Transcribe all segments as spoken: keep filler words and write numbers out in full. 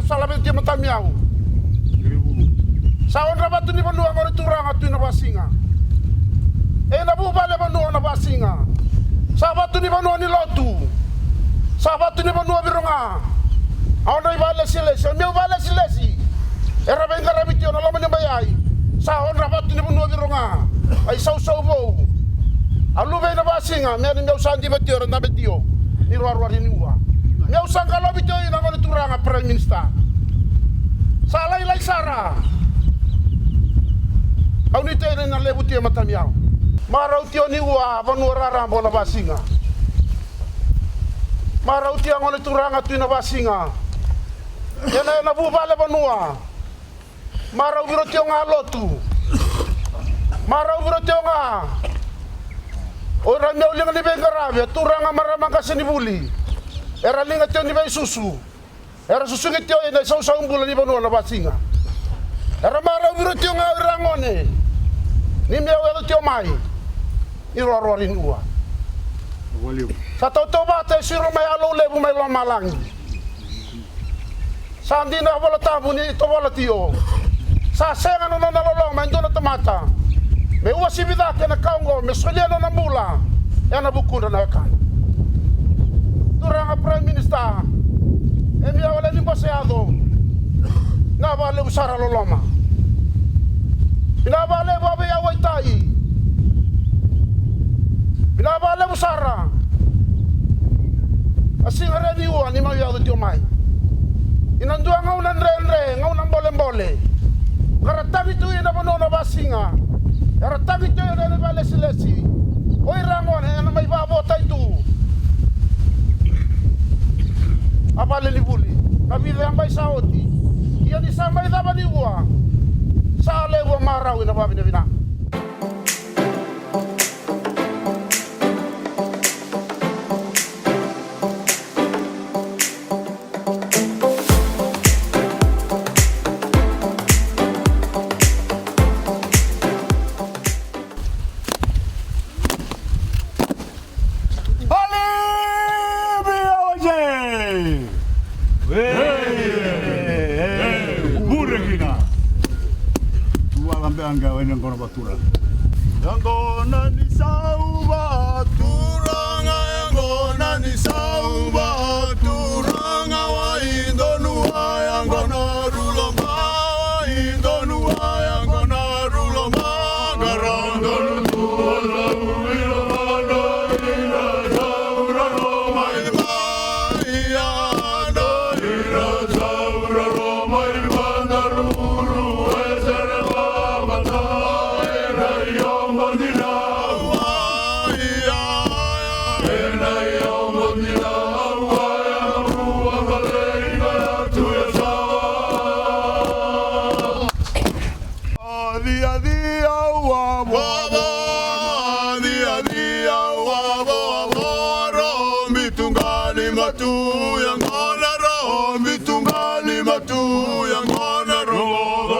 Sa laveti e matami au. Sa odra vatu ni vanua gone turaga Tui Navasiga. E na vuvale vanua Navasiga. Sa vatu ni vanua ni lotu. Sa vatu ni vanua viro ga. A odra ivalesilesi, o meu valesilesi. Era veiqaravi tio na loma ni baiai. Sa odra vatu ni vanua viro ga. Ai sausau vou. A luve i Navasiga, me ni meu sa diva tio, era dabe tio. Ni roaroa ri ni ua. Meu sa qalovi tio i na gone turaga Prime Minister. Sa lailai sara. Au ni tei na levu tio e matami au. Marau tio ni ua vanua raraba o Navasiga. Marau tio gone turaga Tui Navasiga. Ena, ena vuvale vanua. Marau viro tio ga lotu. Marau viro tio ga. O ira meu liga ni veiqaravi, a turaga marama qase ni vuli. Era liga tio ni veisusu. Era susugi tio ena isausau bula ni vanua Navasiga. Era marau viro tio ga o ira gone. Ni meu yaco tio mai. Ni roaroa ri ni ua. Sa tautauvata e siro mai a lou levu mai lomalagi. Sa dina a vola tabu ni tovola tio. Sa sega na nona loloma e dua na tamata. Me uasivi cake na ka oqo, me solia nona bula. Ena vukudra na wekana. Turaga Prime Minister. E mi a wale ni bose yaco. Na valevu sara loloma. Vinaka vakalevu a vei au ai tai. Vinaka vakalevu sara. A siga re ni ua ni mai yaco tio mai. Ina dua gauna dredre, gauna bolebole. Ka ra tagi tu ina vanua Navasiga. Era tagi tu ina valesilesi. O ira gone ena mai vavotai tu. A vale ni vuli. Na vica ya mai sa oti. Ia ni sa mai cava ni ua. Sa levu a marau ena vavinavinaka. Alivia oje! Ei! Ei! Bure kina! Ua lambe anga wene gona vatura. Yaqona ni sauva turaga, yaqona ni sauva turaga, wai donua yaqona ruloba, wai donua yaqona ruloba, qaraqara tu. Aciaci au a vovo, aciaci au a vovo, rombi tu qali matu, yaqona rombi tu qali matu, yaqona rogo.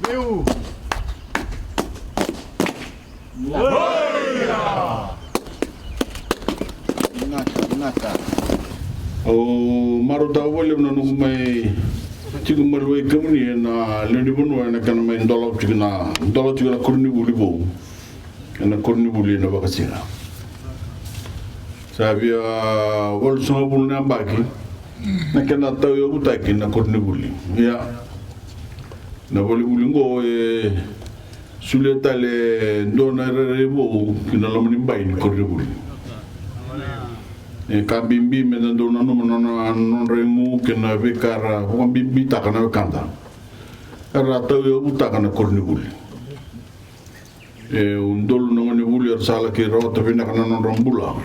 Meu. Vinaka, vinaka. Au marautaka vakalevu na noqu mai tiko mai vei kemuni ena lewe ni vanua ena kena mai dola tiko na, dola tiko na koronivuli vou. Ena koronivuli ena vakasina. Sa via walusagavulu na yabaki na kena tauyavutaki na koronivuli. Ia, na valivuli qo e Solia tale e dua na irairai vou ki na loma ni bai ni koronivuli. E ka bibi me da dau nanuma na nona, nodra igu kei na veika era vakabibitaka na wekada. Era tauyavutaka na koronivuli. E udolu na gonevuli era sa laki rawata vinaka na nodra bula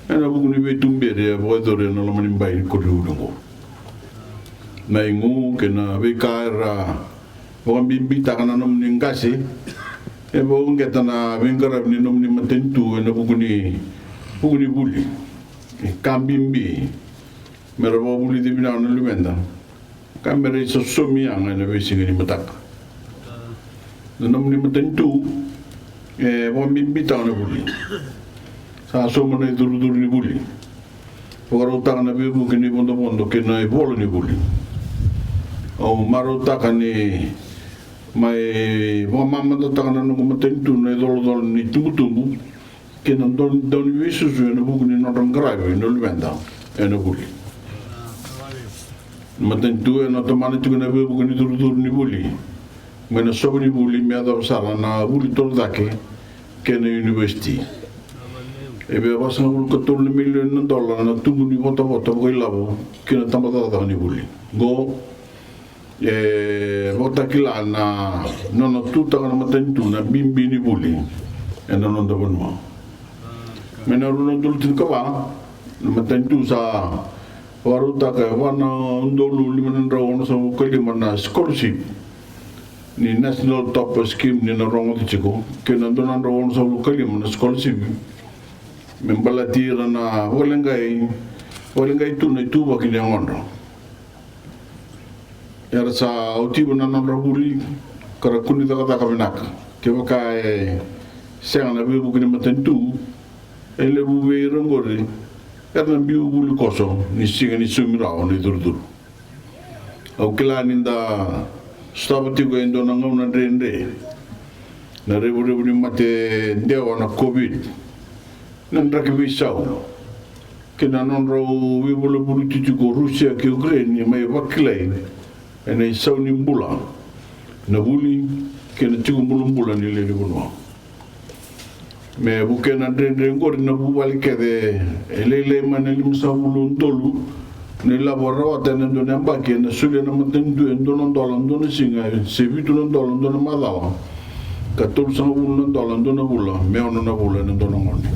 ena vuku ni veituberi e vakayacori ena loma ni bai ni koronivuli oqo. Na igu kei na veika era vakabibitaka na nomuni qase e vakauqeta na veiqaravi ni nomuni matanitu ena vuku ni, vuku ni vuli. E ka bibi me ra vakavulici vinaka na luveda ka me ra isosomi yaga ena veisiga ni mataka. Na nomuni matanitu e vakabibitaka na vuli. Sa sauma na icurucuru ni vuli, vakarautaka na veivuke ni vodovodo kei na ivola ni vuli. Au marautaka ni mai vakamamadataka na noqu matanitu na icolacola ni tubutubu kei na dau, dau ni veisusu ena vuku ni nodra qaravi na luveda ena vuli. Na matanitu ena tomana tiko na veivuke ni curucuru ni vuli mai na sova ni vuli me yacova sara na vuli torocake kei na univesiti. E via vasagavulu ka tolu na milioni na dola na tubu ni votavota vakailavo ki na tabacakacaka ni vuli. Qo e vakatakila na nona tutaka na matanitu na bibi ni vuli ena noda vanua. Mai na rua na udolu tinikava, na matanitu sa vakarautaka e va na udolu lima na drau onosagavulu ka lima na scholarship ni National Topper Scheme ni na rogoci tiko, kei na dua na drau onosagavulu ka lima na scholarship me baleti ira na vakaleqai, vakaleqai tu na ituvaki ni yagodra. Era sa otiva na nodra vuli ka ra kua ni cakacaka vinaka. Kevaka e sega na veivuke ni matanitu, e levu vei ira oqori era na biu vuli koso ni siga ni saumi rawa na icurucuru. Au kila ni da sotava tiko e dua na gauna dredre na revurevu ni mate dewa na COVID, na draki veisau kei na nodrau veivulavula tiko o Rusia kei Ukraine, mai vakilai ena isau ni bula, na vuli kei na tiko bulabula ni lewe ni vanua. Me vukea na dredre oqori, na vuvale kece e lailai mai na limasagavulu na udolu na ilavo e rawata ena dua na yabaki ena solia na matanitu e dua na dola dua na siga, se vitu na dola dua na macawa, ka tolusagavulu na dola dua na vula me ono na vula ena dua na gone.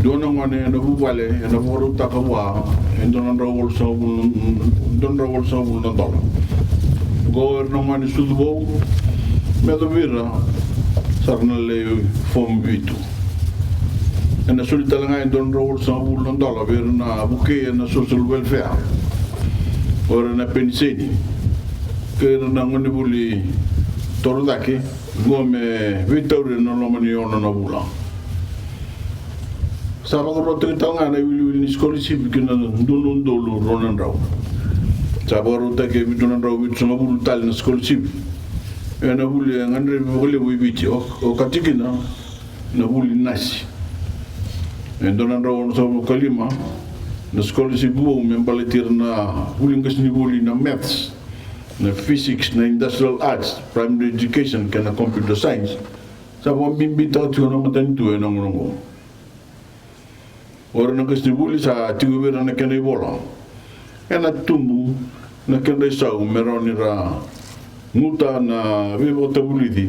Dua na gone ena vuvale ena vakarautaka vua e dua na drau walusagavulu, dua na drau walusagavulu na dola. Oqo ira na gone sucu vou me yacova ira sara na lewe ni fomu vitu. Ena soli tale ga e dua na drau walusagavulu na dola vei ira na vukei ena social welfare. O ira na peniseni kei ira na gonevuli torocake, oqo me veitauri ena loma ni ono na vula. Sa vakarautaki tale ga na iwiliwili ni scholarship ki na dua na udolu rua na drau. Sa vakarautaki e vitu na drau vitusagavulu tale na scholarship ena vuli e gadrevi vakalevu e Viti, o, okati kina na vuli nasi. E dua na drau onosagavulu ka lima na scholarship vou me baleti ira na vuli qasenivuli na maths, na physics, na industrial arts, primary education kei na computer science. Sa vakabibitaka tiko na matanitu ena gauna oqo. O ira na qasenivuli sa tiko vei ira na kena ivola ena tubu na kedra isau me rawa ni ra guta na veivakatavulici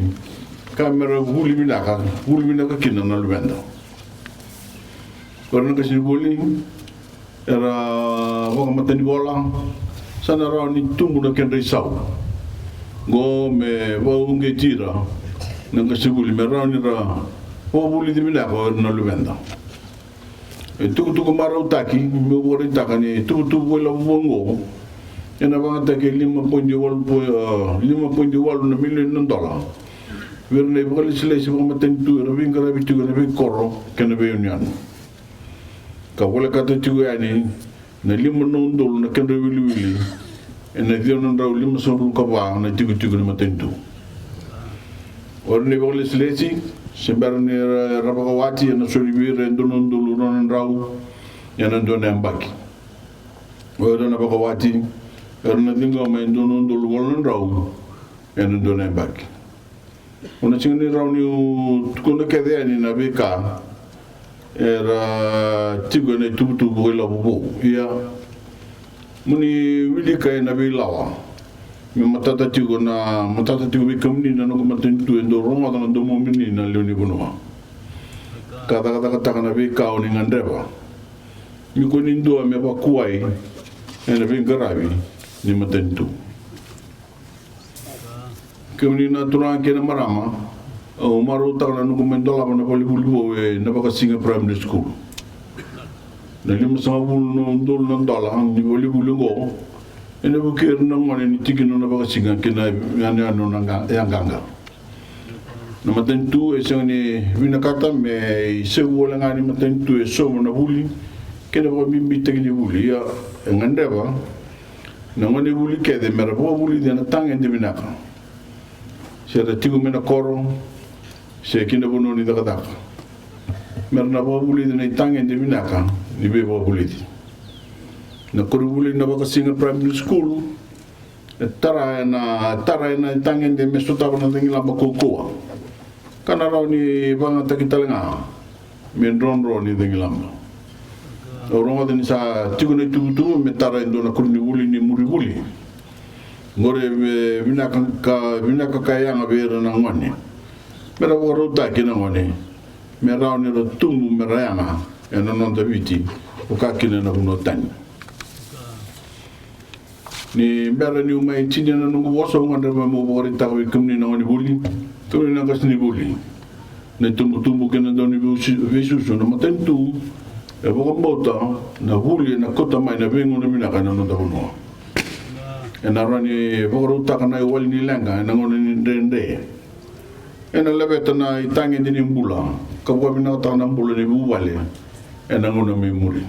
ka me ra vuli vinaka, vuli vinaka kina na luveda. O ira na qasenivuli era vakamatanivola sa na rawa ni tubu na kedra isau. Oqo me vakauqeti ira na qasenivuli me rawa ni ra vakavulici vinaka o ira na luveda. E tukutuku marautaki meu vakaraitaka ni tuvatuva vakailavo vou oqo ena vakayagataki e lima poidi walu po-, a, lima poidi walu na milioni na dola vei ira na ivakalesilesi vakamatanitu era veiqaravi tiko ena veikoro kei na veiyanuyanu. Ka volekata tiko yani na lima na udolu na kedra iwiliwili ena ciwa na drau limasagavulu ka va na itikotiko ni matanitu. O ira na ivakalesilesi se bera ni ra, ra vakawati ena soli vei ira e dua na udolu rua na drau ena dua na yabaki. O ira na vakawati era na ciqoma e dua na udolu walu na drau ena dua na yabaki. Au na sega ni rawa niu tukuna kece yani na veika era tiko ena ituvatuva vakailavo vou. Ia, mo ni wilika ena veilawa me matata tiko, na matata tiko vei kemuni na noqu matanitu e dau rogoca na domomuni na lewe ni vanua ka cakacakataka na veika o ni gadreva. Me kua ni dua me vakuai ena veiqaravi ni matanitu. Kemuni na turaga kei na marama, au marautaka na noqu mai dolava na valevuli vou e Navakasiga Primary School. Na limasagavulu na udolu na dola ni valevuli oqo ena vukei ira na gone ni tikina o Navakasiga kei na yanuyanu o Yaqaqa. Na matanitu e sega ni vinakata me isevu wale ga ni matanitu e sauma na vuli kei na vakabibitaki ni vuli. Ia, e gadreva na gone vuli kece mera vakavulici ena tagede vinaka, se ra tiko mai na koro se ki na vanua ni cakacaka, mera na vakavulici ena itagede vinaka ni veivakavulici. Na koronivuli Navakasiga Primary School e tara ena, tara ena itagede me sotava na cagilaba kaukauwa ka na rawa ni vakayagataki tale ga me drodro ni cagilaba. Au rogoca ni sa tiko na ituvatuva me tara e dua na koronivuli ni muri vuli. Oqori e vinaka ka, vinaka ka yaga vei ira na gone, mera vakarautaki na gone me rawa ni ra tubu, mera yaga ena noda Viti, vaka kina ena vanua tani. Ni bera niu mai tinia na noqu vosa, au gadreva meu vakaraitaka vei kemuni na gonevuli, kemuni na qasenivuli, na itubutubu kei na dauniveisusu, na matanitu e vakabauta na vuli ena kauta mai na veigauna vinaka ena noda vanua. Ena rawa ni vakarautaka na iwali ni leqa ena gauna ni dredre. Ena laveta na itagede ni bula ka vakavinakataka na bula ni vuvale ena gauna mai muri.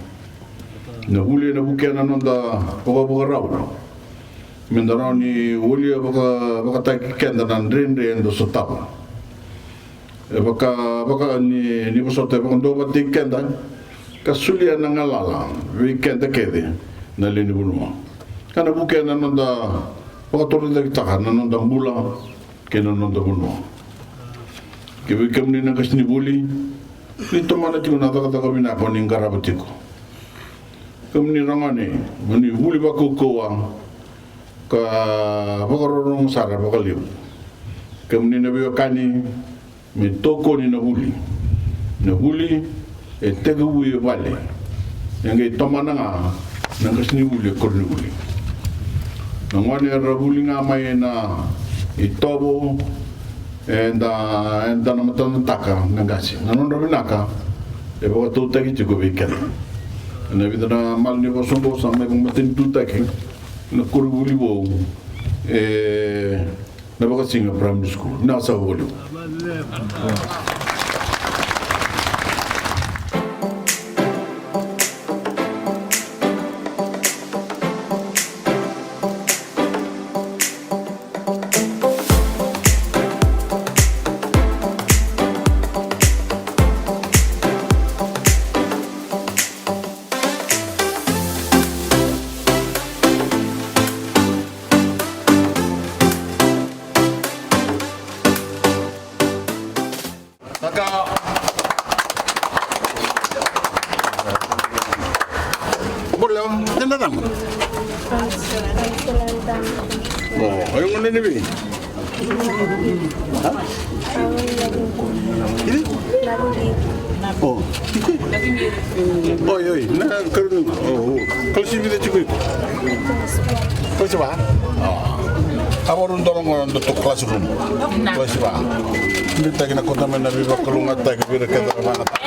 Na vuli ena vukea na noda vakavakarau meda rawa ni walia vaka, vakataki keda na dredre eda sotava. E vaka, vaka ni, ni vosota, e vakaduavatataki keda ka solia na galala vei keda kece na lewe ni vanua. Ka na vukea na noda vakatorocaketaka na noda bula kei na noda vanua. Kei vei kemuni na qasenivuli, ni tomana tiko na cakacaka vinaka o ni qarava tiko. Kemuni ra gone, mo ni vuli vakaukauwa ka vakarorogo sara vakalevu. Kemuni na veiwekani, me tokoni na vuli. Na vuli e tekivu e vale, e qai tomana ga na qasenivuli, e koronivuli. Na gone era vuli ga mai ena itovo eda, eda na matanataka na qase. Na nodra vinaka e vakatautaki tiko vei keda. Ena vica na malanivosa oqo sa mai vakamatanitutaki na koronivuli vou e Navakasiga Primary School. Vinaka saka vakalevu. Vinaka. Bula, ena cama? O, o iko gone ni vei? Iri? O. Oi, oi, na karua ni, o, o. Kalasi vica tiko iko? Kalasi va? A. A vakarau dua na gauna datou kalasi rua. Kalasi va. Nuitaki na kota mai na veivakalougatataki vei ira kece na vana.